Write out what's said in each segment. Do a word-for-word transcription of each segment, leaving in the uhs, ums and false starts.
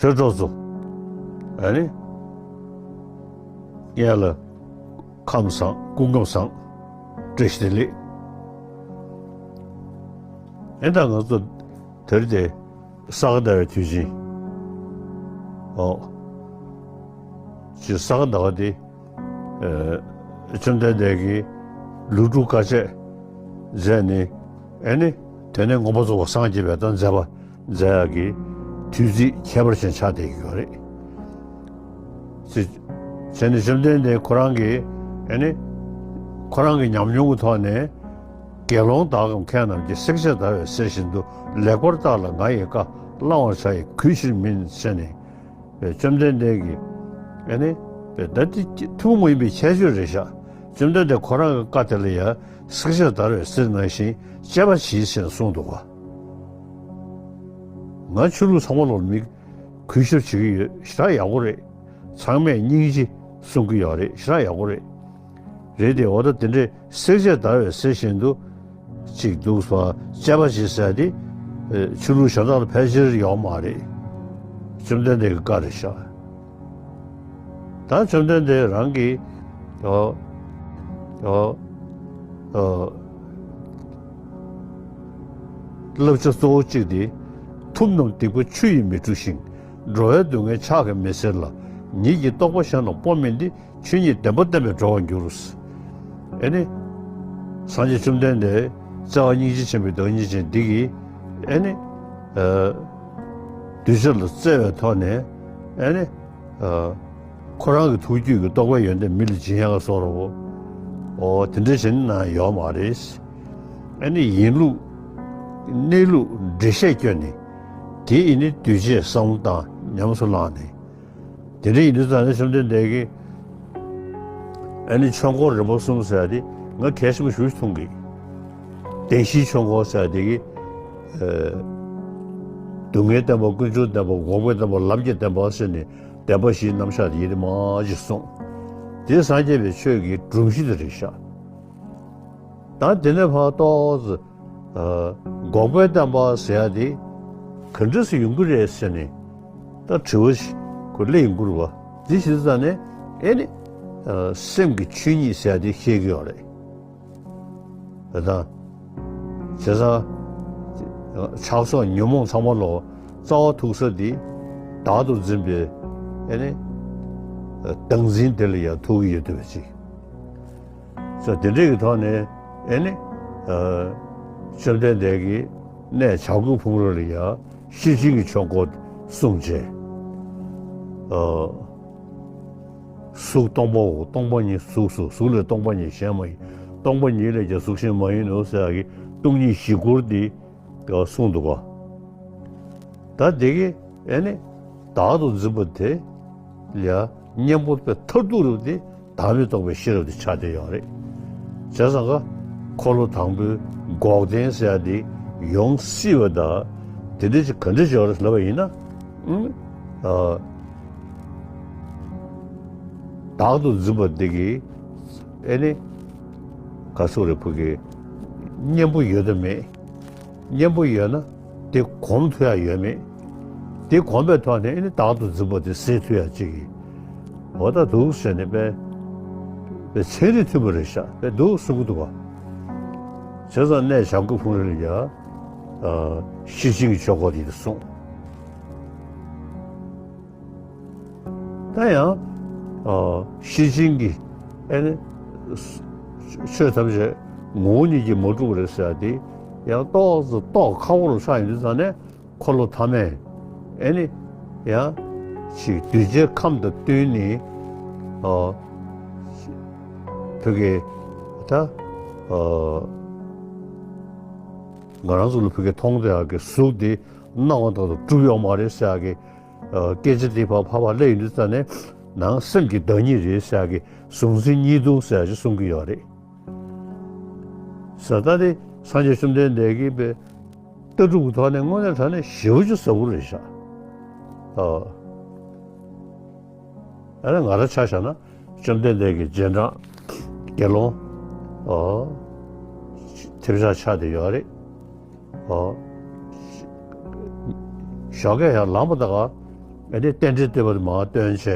ཆོས་གྲོགས་ཚོ། ཨ་ནི། ངེད་ལ་ཁམས་བཟང་། སྐུ་ཁམས་བཟང་། བཀྲ་ཤིས་བདེ་ལེགས། ཨེ་ད་ང་ཚོ་དེར་དེ་ས་ག་ཟླ་བའི་དུས་ཆེན། ཨོ། ཅི་ས་ག་ཟླ་བ་དེ། ཨེ། བཅོམ་ལྡན་འདས་ཀྱིས་ལོ་དྲུག་དཀའ་སྤྱད་མཛད་ནས། ཨེ་ནི། དེ་ནས་མངོན་པར་རྫོགས་པར་སངས་རྒྱས་པའི་དང་མཛད་པ་མཛད་ཡག་གི་དུས་ཚིགས་ཁྱད་པར་ཅན་ཆགས་བསྡད་ཀྱི་ཡོད་རེད། ཅེས་བྱས་ནས་བཅོམ་ལྡན་འདས་ཁོ་རང་གིས། ཨེ་ནི། ཁོ་རང་གི་ཉམས་མྱོང་གི་ཐོག་ནས། དགེ་སློང་དག་གམ་མཁས་རྣམས་ཀྱིས། བསྲེགས་བཅད་བརྡར་བའི་གསེར་བཞིན་དུ། ལེགས་པར་བརྟགས་ལ་ང་ཡི་བཀའ། བླང་བར་བྱ་ཡི་གུས་ཕྱིར་མིན། ཟེར་ནས། བཅོམ་ལྡན་འདས་ཀྱིས། ཨེ་ནི། ད་འདི་ཐུན་མོང་མ་ཡིན་པའི་ཁྱད་ཆོས་རེད་ཤག་བཅོམ་ལྡན་འདས་ཁོ་རང་གི་བཀའ་དེ་ལ་ཡང་། བསྲེགས་བཅད་བརྡར་བའི་གསེར་ནང་བཞིན་དཔྱད་པ་གྱིས་ཟེར་གསུངས་འདུག་ག་ང་ཆོས་ལུགས་ཚང་མ་ལོག་མི་གུས་ཞབས་བྱེད་ཀྱི་ཡོད། ཞེ་དྲག་ཡག་པོ་རེད། ཚང་མས་སྙིང་རྗེ་གསུང་གི་ཡོད་རེད། ཞེ་དྲག་ཡག་པོ་རེད། རེད་དེ། འོ་ད་དེ་འདྲའི་བསྲེགས་བཅད་བརྡར་བའི་གསེར་བཞིན་དུ་ཅིག་འདུག་པ། དཔྱད་པ་བྱེད་ཟེར་དེ། ཨེ། ཆོས་ལུགས་གཞན་དག་ལ་ཕལ་ཆེར་ཡོད་མ་རེད། བཅོམ་ལྡན་འདས་ཀྱི་བཀའ་རེད་ཤག་ད་བཅོམ་ལྡན་འདས་རང་གིས། ཨོ། ཨོ། ཨོ། བསླབ་བྱ་གཙོ་བོ་གཅིག་དེ། ཐུབ་རྣམས་སྡིག་པ་ཆུ་ཡིས་མི་འཁྲུ་ཞིང་། འགྲོ་བའི་སྡུག་བསྔལ་ཕྱག་གིས་མི་སེལ་ལ། ཉིད་ཀྱི་རྟོགས་པ་གཞན་ལ་སྤོ་མིན་ཏེ། ཆོས་ཉིད་བདེན་པ་བསྟན་པས་གྲོལ་བར་འགྱུར། ཨེ་ནི། སངས་རྒྱས་བཅོམ་ལྡན་འདས་བརྩེ་བ་སྙིང་རྗེ་ཆེན་པོའི་བདག་ཉིད་ཅན་འདི་གིས། ཨེ་ནི། ཨ། གདུལ་བྱ་ལ་བརྩེ་བའི་ཐོག་ནས། ཨེ་ནི། ཨ། ཁོ་རང་གི་ཐུགས་རྒྱུད་ཀྱི་རྟོགས་པའི་ཡོན་ཏན་མི་ལ་སྦྱིན་ཡག་བཟོ་འདྲ་བོ། ཨོ། དེ་འདྲ་བྱེད་ན་ཡོད་མ་རེད། ཨེ་ནི། ཡིན་ལུགས། གནས་ལུགས་འགྲེལ་བཤད་བསྐྱོན་ནས། དེ་ཡིན་ནི་གདུལ་བྱའི་བསམ་བློ་དང་ཉམས་སུ་བླངས་ནས། དེ་འདྲ་ཡིན་དུས་ཙང་ནས་བཅོམ་ལྡན་འདས་ཀྱིས། ཨ་ནི་ཆོས་འཁོར་རིམ་པ་གསུམ་ཟེར་ཡ་དེ་ང་གལ་ཆེན་པོ་ཞེ་པོ་ཅིག་མཐོང་གི། བདེན་བཞིའི་ཆོས་འཁོར་ཟེར་ཡ་དེ་གིས། ཨ། སྡུག་བསྔལ་བདེན་པ། ཀུན་འབྱུང་བདེན་པ། འགོག་པའི་བདེན་པ། ལམ་གྱི་བདེན་པ་ཟེར་ནས། བདེན་པ་བཞིའི་རྣམ་གཞག་དེ་ཡི་རིགས་མང་ཅིག་གསུངས། དེ་སངས་རྒྱས་པའི་ཆོས་ཀྱི་སྒྲོམ་གཞི་དེ་རེད་ཤག་ད་དེ་ནས་ཕར་ཏོག་ཙམ། ཨ། འགོག་པའི་བདེན་པ་ཟེར་ཡ་དེ་ག་འདྲ་སེ་ཡོང་གི་རེད་ཟེར་ནས་ད་དྲི་བ་ཞིག་ཁོ་སླེབས་ཡོང་གི་རེད་པ། འདི་ཞུས་ཙང་ནས། ཨེ་ནི། ཨ། སེམས་ཀྱི་ཆོས་ཉིད་ཟེར་ཡ་དེ་ཤེས་ཀྱི་ཡོད་རེད། དེ་དང་། བྱས་ཙང་། ཆགས་སོགས་ཉོན་མོངས་ཚང་མ་ལོག་རྩ་བ་ཐུག་ས་དེ། བདག་ཏུ་འཛིན་པའི། ཨེ་ནི། བདག་འཛིན་དེ་ལ་ཡང་ཐུག་གི་ཡོད་བསྡད་པ་ཅིག་ས་དེ་འདྲ་གི་ཐོག་ནས། ཨེ་ནི། ཨ། བཅོམ་ལྡན་འདས་ཀྱིས་གནས་བྱ་རྒོད་ཕུང་རི་ལ་ཡང་ཤེར་ཕྱིན་གྱི་ཆོས་འཁོར་གསུངས་བྱས། ཨ། གཟུགས་སྟོང་པའོ། སྟོང་པ་ཉིད་གཟུགས་སོ། གཟུགས་ལས་སྟོང་པ་ཉིད་གཞན་མ་ཡིན། སྟོང་པ་ཉིད་ལས་ཀྱང་གཟུགས་གཞན་མ་ཡིན་ནོ་ཟེར་ཡག་གི་སྟོང་ཉིད་བཞི་སྐོར་འདི་གསུངས་འདུག་ག་ད་དེ་གི། ཨེ་ནི། བདག་ཏུ་འཛིན་པ་དེ་ལ་གཉེན་པོ་དཔེ་མཐར་ཐུག་རུ་དེ་བདག་མེད་རྟོགས་པའི་ཤེས་རབ་དེ་ཆགས་བསྡད་ཡོད་རེད། བྱས་ཙང་ཀ་འཁོར་ལོ་དང་པོའི་འགོག་བདེན་ཟེར་ཡ་དེ་ཡོང་སྲིད་པ་དང་། དེ་འདྲ་ཅིག་ག་འདྲ་ཅིག་ཡོད་རེད་ལབ་པ་ཡིན་ན། ཨང་། ཨ། བདག་ཏུ་འཛིན་པ་འདི་གིས། ཨེ་ནི། ག་ཚོད་རེད། ཕ་གི་གཉེན་པོ་ཡོད་དམ་མེད། གཉེན་པོ་ཡོད་ན་དེ་གོམས་ཐུབ་ཡ་ཡོད་མེད། དེ་གོམས་པའི་ཐོག་ནས་ཨེ་ནི་བདག་ཏུ་འཛིན་པ་དེ་སེལ་ཐུབ་ཡ་ཅིག་གི། འོ་ད་འདུག་ཟེར་ནས་དཔེ་དཔེ་ཚན་རིག་མཐུན་པ་རེད་ཤག་དཔེ་འདུག་གསུང་གི་འདུག་ག་བྱས་ཙང་གནས་བྱ་རྒོད་ཕུང་རི་ལ་ཡ། ཨ། ཤེར་ཕྱིན་གྱི་ཆོས་འཁོར་དེ་གསུངས། ད་ཡང་། ཨ། ཤེར་ཕྱིན་གྱི། ཨེ་ནི། ཆོས་ཐམས་ཅད་ངོ་བོ་ཉིད་ཀྱིས་མ་གྲུབ་པ་རེད་ཟེར་ཡ་དེ་ཡང་ཏོག་ཙམ་རྟོགས་ཁག་པོ་རུ་ཆགས་ཡོང་དུས་ཙང་ནས། འཁོར་ལོ་ཐ་མས། ཨེ་ནི། ཡང་ཅིག་གདུལ་བྱའི་ཁམས་དང་བསྟུན་ནས། ཨ། ཕ་གི། ད། ཨ། ང་རང་ཚོ་ལ་ཕ་གི་མཐོང་བསྡད་ཡག་གི་གཟུགས་དེ་སྣང་བ་དག་ཏུ་གྲུབ་ཡོད་མ་རེད་ཟེར་ཡག་གི། ཨ། སྐད་ཆ་དེ་ཕར་ཕར་ཕར་སླེབས་ཡོང་དུས་ཙང་ནས། ནང་སེམས་ཀྱི་བདག་ཉིད་རེད་ཟེར་ཡག་གི་གཟུང་འཛིན་གཉིས་ལྡན་ཟེར་ཡག་ཅིག་གསུང་གི་ཡོད་རེད། ཟེར་ད་དེ་སངས་རྒྱས་བཅོམ་ལྡན་འདས་ཀྱིས་པའི་ལྟ་གྲུབ་ཀྱི་ཐོག་ནས་དངོས་གནས་དྲང་གནས་ཞེ་པོ་ཅིག་ཟབ་པོ་རེད་ཤག་ཨ། ཨ་ནི་ང་རང་ཆ་བཞག་ན། བཅོམ་ལྡན་འདས་ཀྱི་རྗེས་འབྲང་དགེ་སློང་། ཨོ། ཐེབས་ཆག་ཆགས་བསྡད་ཡོད་རེད། ཨོ། ཞོགས་ཀས་ཡར་ལངས་པ་དང་ག་ཨ་ནི་རྟེན་འབྲེལ་བསྟོད་པ་དེ་མར་བཏོན་བྱས།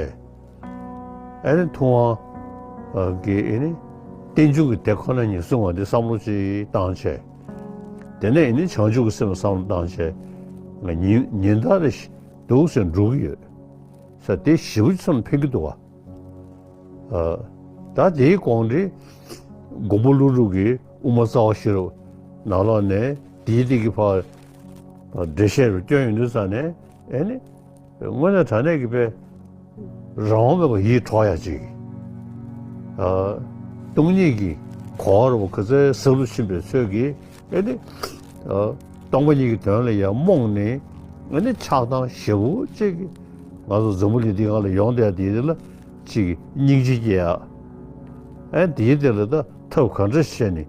ཨ་ནི་ཐུབ་དབང་གིས་ཨ་ནི་རྟེན་འབྱུང་གི་དེ་ཁོ་ན་ཉིད་གསུང་བ་འདི་བསམ་བློ་ཅིག་བཏང་བྱས། དེ་ནས་ཨ་ནི་བྱང་ཆུབ་ཀྱི་སེམས་ལ་བསམ་བློ་བཏང་བྱས། ང་ཉིན་ཉིན་ལྟར་རེ་འདུག་ཟེར་འགྲོ་གི་ཡོད་ས་དེ་ཞེ་པོ་ཅིག་བསམ་ཕན་གྱི་འདུག་བ། ཨ། ད་དེའི་གོང་དེ་མགོན་པོ་ཀླུ་སྒྲུབ་ཀྱིས་དབུ་མ་རྩ་བ་ཤེས་རབ་ནང་ལོགས་ནས་དེའི་སྟེང་གི་ཕར་འགྲེལ་བཤད་རུ་བསྐྱོན་ཡོང་དུས་ཙ་ནས། ཨེ་ནི་དངོས་གནས་དྲང་གནས་ཀྱི་དཔེ་རང་དབང་མེད་པར་ཡིད་འཕྲོག་ཡ་ཅིག་ཨ། སྟོང་ཉིད་ཀྱི་གོ་བ་རུ་ག་ཚོད་ཟབ་ཏུ་ཕྱིན་པའི་ཚོད་ཀྱིས། ཨེ་ནི། ཨ། སྟོང་པ་ཉིད་ཀྱི་དོན་ལ་ཡང་རྨོངས་ནས། ཨེ་ནི་ཆགས་སྡང་ཞེ་པོ་ཅིག་གིས་ང་ཚོ་འཛམ་བུ་གླིང་འདི་སྒང་ལ་ཡོང་བསྡད་དེ་ལ་ཅིག་སྙིང་རྗེ་སྐྱེ་ཡ། ཨེ་དེའི་དེ་ལ་ད་ཐབས་ག་འདྲ་བྱས་ནས།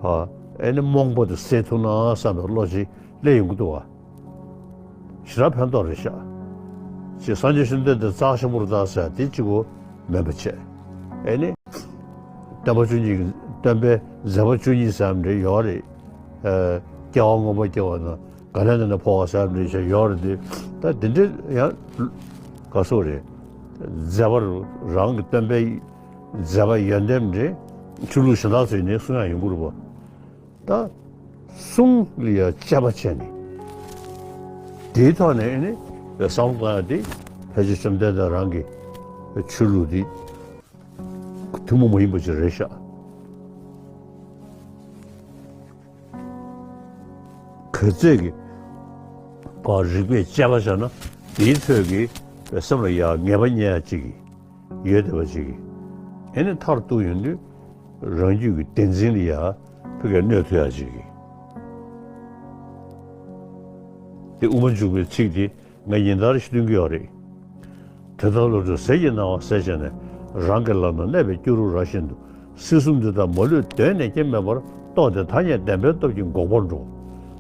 ཨ། ཨེ་ནི་རྨོངས་པ་དེ་སེལ་ཐུབ་ན་བསམ་པའི་བློ་ཅིག་སླེབས་ཡོང་གི་འདུག་བ། ཞེ་དྲག་ཕན་ཐོགས་རེད་ཤག་ཅེས་སངས་རྒྱས་བཅོམ་ལྡན་འདས་རྩ་ཆེན་པོར་བལྟ་ཟེར་དེ་གཅིག་པོ་མིན་པ་བྱས། ཨེ་ནི། སྟོན་པ་བཅུ་གཉིས་ཀྱི་སྟོན་པའི་མཛད་པ་བཅུ་གཉིས་ཟེར་ཡ་འདྲ་ཡོད་རེད། ཨ། སྐྱེ་བ་མངོན་པར་སྐྱེ་བ་དང་ག་ལས་ན་ནས་འཕོ་བ་ཟེར་ཡ་འདྲ་ཡོད་རེད་དེ། ད་དེ་འདྲ་ཡང་ག་སོགས་རེད། མཛད་པ་རང་གི་སྟོན་པའི་མཛད་པ་ཡོན་ཏན་འདྲ་ཆོས་ལུགས་གཞན་དག་ཚོས་ནི་གསུང་ཡ་ཡོང་གི་རེད་པ། ད་གསུང་ལ་ཡང་དཔྱད་པ་བྱས་ནས། དེའི་ཐོག་ནས་ཨེ་ནི་བསམ་བློ་བཏང་ཡ་དེ་ཕལ་ཆེར་བཅོམ་ལྡན་འདས་རང་གི་ཆོས་ལུགས་འདི་ཐུན་མོང་མ་ཡིན་པ་ཅིག་རེད་ཤག་ག་ཚད་ཀྱི་བར་རིགས་པས་དཔྱད་པ་བྱས་ན་དེའི་ཚོད་ཀྱིས་སེམས་ལ་ཡང་ངེས་པ་རྙེད་ཡ་ཅིག་ཡོད་བསྡད་པ་ཅིག་ཨེ་ནི་མཐར་གཏུགས་ཡོང་དུས་རང་རྒྱུད་ཀྱི་བདེན་འཛིན་ལ་ཡང་ཕ་གིར་གནོད་ཐུབ་ཡ་ཅིག་དེ་དབུ་མ་འཇུག་པའི་ཚིག་དེ་ང་ཉིན་ལྟར་ཞིག་འདོན་གྱི་ཡོད་རེད། དེ་ལྟར་བློ་གྲོས་ཟིལ་གྱིས་གནང་བ་ཟེར་བྱས་ནས། རང་གི་ལག་ན་གནས་པའི་སྐྱུ་རུ་ར་བཞིན་དུ། སྲིད་གསུམ་འདི་དག་མ་ལུས་གདོད་ནས་སྐྱེ་མེད་པར། རྟོགས་ཏེ་ཐ་སྙད་བདེན་པའི་སྟོབས་ཀྱིས་འགོག་པར་འགྲོ།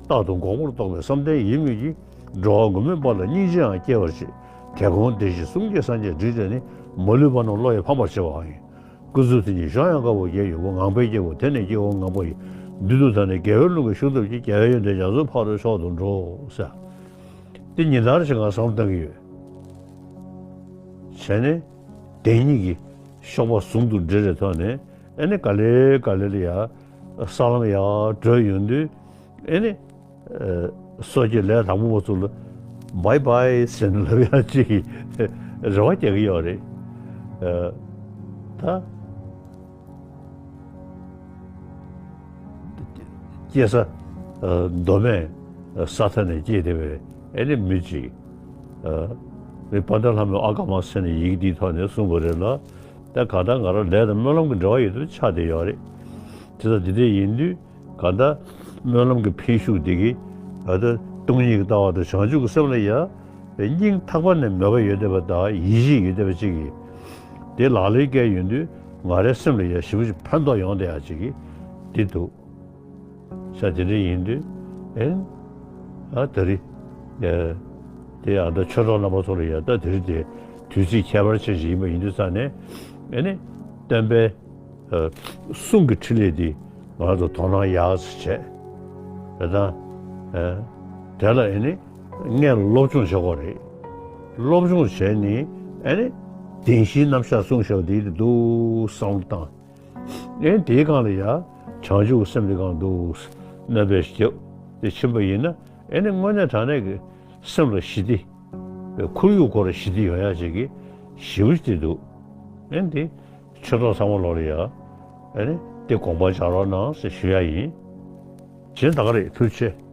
རྟག་ཏུ་འགོག་པར་རྟོག་པའི་བསམ་གཏན་ཡིད་མོས་ཀྱིས། འགྲོ་བ་ངུར་སྨྲིག་པ་ལ་སྙིང་རྗེའང་སྐྱེ་བར་བྱེད། དེ་གོང་བདེ་གཤེགས་གསུམ་གྱི་སངས་རྒྱས་བསྒྲིགས་ཏེ་ནི། མ་ལུས་པ་རྣམས་བློ་ཡིས་ཕམ་པར་བྱེད་པའང་ཡིན། སྐུ་གཟུགས་དེ་ཉིད་གཞོམ་ཡང་དཀའ་བ་བརྒྱད་ཡོད་པ། ངང་པའི་སྐྱེ་བོ་དེ་ནི་སྐྱེ་བ་ངན་པ་ཡིན། བདུད་དུ་ཐལ་ནས་དགེ་བའི་རླུང་གིས་ཞུགས་བཏབ་ཀྱིས། རྒྱལ་བའི་ཡོན་ཏན་རྒྱ་མཚོའི་ཕ་རོལ་མཆོག་ཏུ་འགྲོ་ཟེར། དེ་ཉིན་ལྟར་ཞིག་ང་བསམ་བློ་བཏང་གི་ཡོད། བྱས་ནས་བདེན་གཉིས་ཀྱི་གཤོག་པ་ཟུང་དུ་འབྲེལ་བའི་ཐོག་ནས། ཨེ་ནི་ག་ལེ་ག་ལེ་ལ་ཡ་ས་ལམ་ཡར་བགྲོད་ཡོང་དུས། ཨེ་ནི། ཨ། སོ་སྐྱེ་ལས་དང་པོ་བ་ཚོ་ལ་བའི་བའི་ཟེར་ནས་ལབ་ཡ་ཅིག་རེ་བ་རྒྱག་གི་ཡོད་རེད། ཨ། ད་སྐྱེ་ས། ཨ། མདོ་སྨད་ས་མཐའ་ནས་སྐྱེས་བསྡད་པའི་ཨེ་ནི་མི་ཅིག་ཨ། རེད། དཔལ་ལྡན་ལྷ་མོས་ཨ་ཀ་མ་ཟེར་ནས་ཡི་གེ་འདིའི་ཐོག་ནས་གསུངས་པ་རེད་ལ། ད་གང་ལྟར་ང་རང་ལས་དང་སྨོན་ལམ་གྱི་འབྲེལ་བ་ཡོད་དུས་ཆགས་བསྡད་ཡོད་རེད། དེ་ལྟར་འདི་འདྲ་ཡིན་དུས། གང་ལྟར་སྨོན་ལམ་གྱི་འཕེན་ཤུགས་འདི་གིས། ཨ། ད་སྟོང་ཉིད་ཀྱི་ལྟ་བ་དང་བྱང་ཆུབ་ཀྱི་སེམས་ལ་ཡ། སྙིང་ཐག་པ་ནས་མོས་པ་ཡོད་བསྡད་པ་དང་ཡིད་ཆེས་ཡོད་བསྡད་པ་ཅིག་གིས། དེ་ལག་ལེན་བཀལ་ཡོང་དུས་ང་རའི་སེམས་ལ་ཡ་ཞེ་པོ་ཅིག་ཕན་ཐོགས་ཡོང་བསྡད་ཡ་ཅིག་གིས་འདི་འདུག་ས། དེ་འདྲ་ཡིན་དུས། ཨེ། ཨ། ད་རེས། ཨེ། དེ་ཡང་ད་ཆོས་གྲོགས་རྣམ་པ་ཚོ་ལ་ཡ། ད་དེ་རིང་དེ་དུས་ཚིགས་ཁྱད་པར་ཅན་ཞིག་ཡིན་པ་ཡིན་དུས་ཙང་ནས། ཨེ་ནི། སྟོན་པའི། ཨ། གསུང་གི་འཕྲིན་ལས་འདི་ང་ཚོ་དོ་སྣང་ཡག་ཙམ་བྱས། རེད་དང་། ཨ། དེ་ལ་ཨེ་ནི་སྔོན་ལ་སློབ་སྦྱོང་བྱེད་དགོས་རེད། སློབ་སྦྱོང་བྱས་ནས་ཨེ་ནི་བདེན་བཞིའི་རྣམ་གཞག་གསུངས་བཞག་འདི་འདི་འདུག་བསམ་བློ་བཏང་། ཨེ་ནི་དེའི་སྒང་ལ་ཡ་བྱང་ཆུབ་ཀྱི་སེམས་འདི་སྒང་འདུག་སྣོན་པ་བརྒྱབ་སྟེ་ཕྱིན་པ་ཡིན་ན། ཨེ་ནི་དངོས་གནས་དྲང་གནས་ཀྱི་སེམས་ལ་ཞི་བདེ། ཁོར་ཡུག་ཁོ་རང་ཞི་བདེ་ཡོང་ཡ་ཅིག་གི་ཞེ་པོ་ཅིག་འདུག་ཨེ་ནི་དེ་ཆོས་གྲོགས་ཚང་མ་ལོག་ལ་ཡ། ཨེ་ནི་དེ་དགོངས་པ་འཇགས་རོགས་གནང་ཟེར་ཞུ་ཡ་ཡིན། བྱས་ད་ག་རེད། ཐུགས་རྗེ་ཆེ།